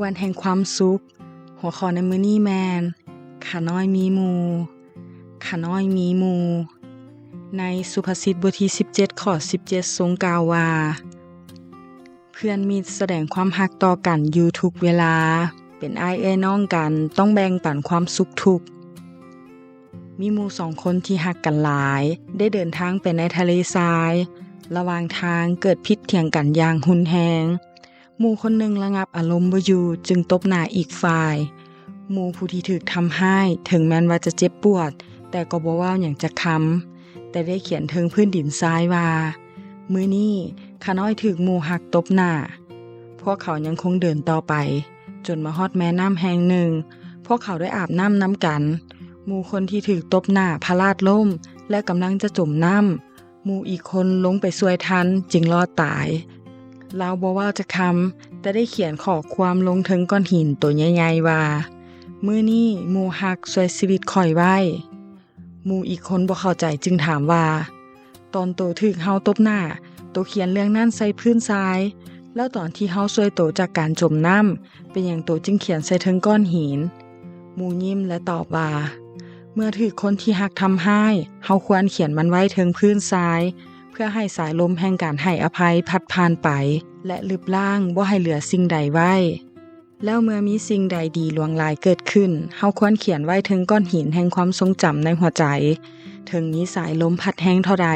ວັນແຫ່ງຄວາມສຸກ. ຫົວຂໍ້ໃນມື້ນີ້ແມ່ນ ຂ້ານ້ອຍມີໝູ່. ຂ້ານ້ອຍມີໝູ່. ໃນສຸພາສິດບົດທີສິບເຈັດ ຂໍ້ສິບເຈັດ ຊົງກ່າວວ່າ ເພື່ອນມິດສະແດງຄວາມຮັກຕໍ່ກັນຢູ່ທຸກເວລາ, ເປັນອ້າຍເອື້ອຍນ້ອງກັນ ຕ້ອງແບ່ງປັນຄວາມສຸກທຸກ. ມີໝູ່ສອງຄົນທີ່ຮັກກັນຫຼາຍ ໄດ້ເດີນທາງໄປໃນທະເລຊາຍ. ລະຫວ່າງທາງເກີດຜິດຖຽງກັນຢ່າງຮຸນແຮງ. ໝູ່ຄົນໜຶ່ງລະງັບອາລົມບໍ່ຢູ່ ຈຶ່ງຕົບໜ້າອີກຝ່າຍ. ໝູ່ຜູ້ທີ່ຖືກທຳຮ້າຍ ເຖິງແມ່ນວ່າຈະເຈັບປວດ ແຕ່ກໍບໍ່ເວົ້າຫຍັງຈັກຄຳ, ແຕ່ໄດ້ຂຽນເທິງພື້ນດິນຊາຍວ່າ ມື້ນີ້ຂ້ານ້ອຍຖືກໝູ່ຮັກຕົບໜ້າ. ພວກເຂົາຍັງຄົງເດີນຕໍ່ໄປ ຈົນມາຮອດແມ່ນ້ຳແຫ່ງໜຶ່ງ. ພວກເຂົາໄດ້ອາບນ້ຳນຳກັນ. ໝູ່ຄົນທີ່ຖືກຕົບໜ້າພະລາດລົ້ມ ແລະ ກຳລັງຈະຈົມນ້ຳ. ໝູ່ອີກຄົນລົງໄປຊ່ວຍທັນ ຈຶ່ງລອດຕາຍ. ລາວບໍ່ເວົ້າຈັກຄຳ, ແຕ່ໄດ້ຂຽນຂໍ້ຄວາມລົງເທິງກ້ອນຫີນໂຕໃຫຍ່ໆວ່າ ມື້ນີ້ໝູ່ຮັກຊ່ວຍຊີວິດຂ້ອຍໄວ້. ໝູ່ອີກຄົນບໍ່ເຂົ້າໃຈ ຈຶ່ງຖາມວ່າ ຕອນໂຕຖືກເຮົາຕົບໜ້າ ໂຕຂຽນເລື່ອງນັ້ນໃສ່ພື້ນຊາຍ, ແລ້ວຕອນທີ່ເຮົາຊ່ວຍໂຕຈາກການຈົມນ້ຳ ເປັນຫຍັງໂຕຈຶ່ງຂຽນໃສ່ເທິງກ້ອນຫີນ? ໝູ່ຍິ້ມ ແລະ ຕອບວ່າ ເມື່ອຖືກຄົນທີ່ຮັກທຳຮ້າຍ ເຮົາຄວນຂຽນມັນໄວ້ເທິງພື້ນຊາຍ ເພື່ອໃຫ້ສາຍລົມແຫ່ງການໃຫ້ອະໄພພັດຜ່ານໄປ ແລະ ລຶບລ້າງບໍ່ໃຫ້ເຫຼືອສິ່ງໃດໄວ້. ແລ້ວເມື່ອມີສິ່ງໃດດີຫຼວງຫຼາຍເກີດຂຶ້ນ ເຮົາຄວນຂຽນໄວ້ເທິງກ້ອນຫີນແຫ່ງຄວາມຊົງຈຳໃນຫົວໃຈ. ເຖິງມີສາຍລົມພັດແຮງເທົ່າໃດ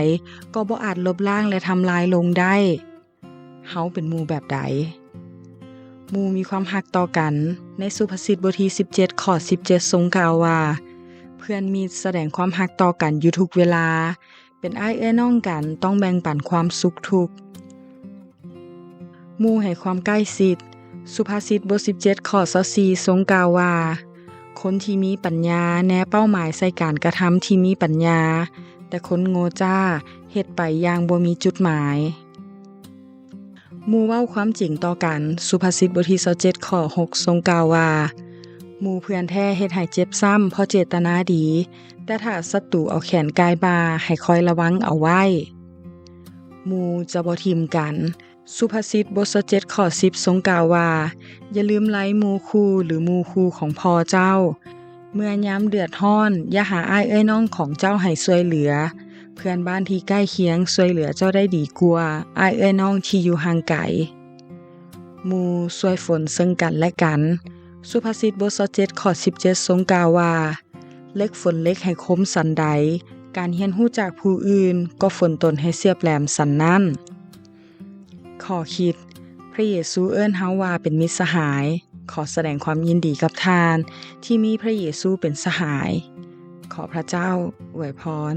ກໍບໍ່ອາດລົບລ້າງ ແລະ ທຳລາຍລົງໄດ້. ເຮົາເປັນໝູ່ແບບໃດ? ໝູ່ມີຄວາມຮັກຕໍ່ກັນ. ໃນສຸພາສິດບົດທີສິບເຈັດ ຂໍ້ສິບເຈັດ ຊົງກ່າວວ່າ ເພື່ອນມິດສະແດງຄວາມຮັກຕໍ່ກັນຢູ່ທຸກເວລາ, ເປັນອ້າຍເອື້ອຍນ້ອງກັນ ຕ້ອງແບ່ງປັນຄວາມສຸກທຸກ. ໝູ່ໃຫ້ຄວາມໃກ້ຊິດ. ສຸພາສິດບົດສິບເຈັດ ຂໍ້ຊາວສີ່ ຊົງກ່າວວ່າ ຄົນທີ່ມີປັນຍາແນເປົ້າໝາຍໃສ່ການກະທຳທີ່ມີປັນຍາ, ແຕ່ຄົນໂງ່ຈ້າເຮັດໄປຢ່າງບໍ່ມີຈຸດໝາຍ. ໝູ່ເວົ້າຄວາມຈິງຕໍ່ກັນ. ສຸພາສິດບົດທີຊາວເຈັດ ຂໍ້ຫົກ ຊົງກ່າວວ່າ ໝູ່ເພື່ອນແທ້ເຮັດໃຫ້ເຈັບຊ້ຳເພາະເຈດຕະນາດີ, ແຕ່ຖ້າສັດຕູເອົາແຂນກ່າຍບ່າ ໃຫ້ຄອຍລະວັງເອົາໄວ້. ໝູ່ຈະບໍ່ຖິ້ມກັນ. ສຸພາສິດບົດຊາວເຈັດ ຂໍ້ສິບ ຊົງກ່າວວ່າ ຢ່າລືມໄລໝູ່ຄູ່ ຫຼື ໝູ່ຄູ່ຂອງພໍ່ເຈົ້າ. ເມື່ອຍາມເດືອດຮ້ອນ ຢ່າຫາອ້າຍເອື້ອຍນ້ອງຂອງເຈົ້າໃຫ້ຊ່ວຍເຫຼືອ. ເພື່ອນບ້ານທີ່ໃກ້ຄຽງຊ່ວຍເຫຼືອເຈົ້າໄດ້ດີກວ່າອ້າຍເອື້ອຍນ້ອງທີ່ຢູ່ຫ່າງໄກ. ໝູ່ຊ່ວຍຝົນເຊິ່ງກັນແລະກັນ. ສຸພາສິດບົດຊາວເຈັດ ຂໍ້ສິບເຈັດ ຊົງກ່າວວ່າ ເຫຼັກຝົນເຫຼັກໃຫ້ຄົມສັນໃດ, ການຮຽນຮູ້ຈາກຜູ້ອື່ນກໍຝົນຕົນໃຫ້ສຽບແຫຼມສັນນັ້ນ. ຂໍ້ຄິດ. ພະເຢຊູເອີ້ນເຮົາວ່າເປັນມິດສະຫາຍ. ຂໍສະແດງຄວາມຍິນດີກັບທ່ານທີ່ມີພະເຢຊູເປັນສະຫາຍ. ຂໍພະເຈົ້າອວຍພອນ.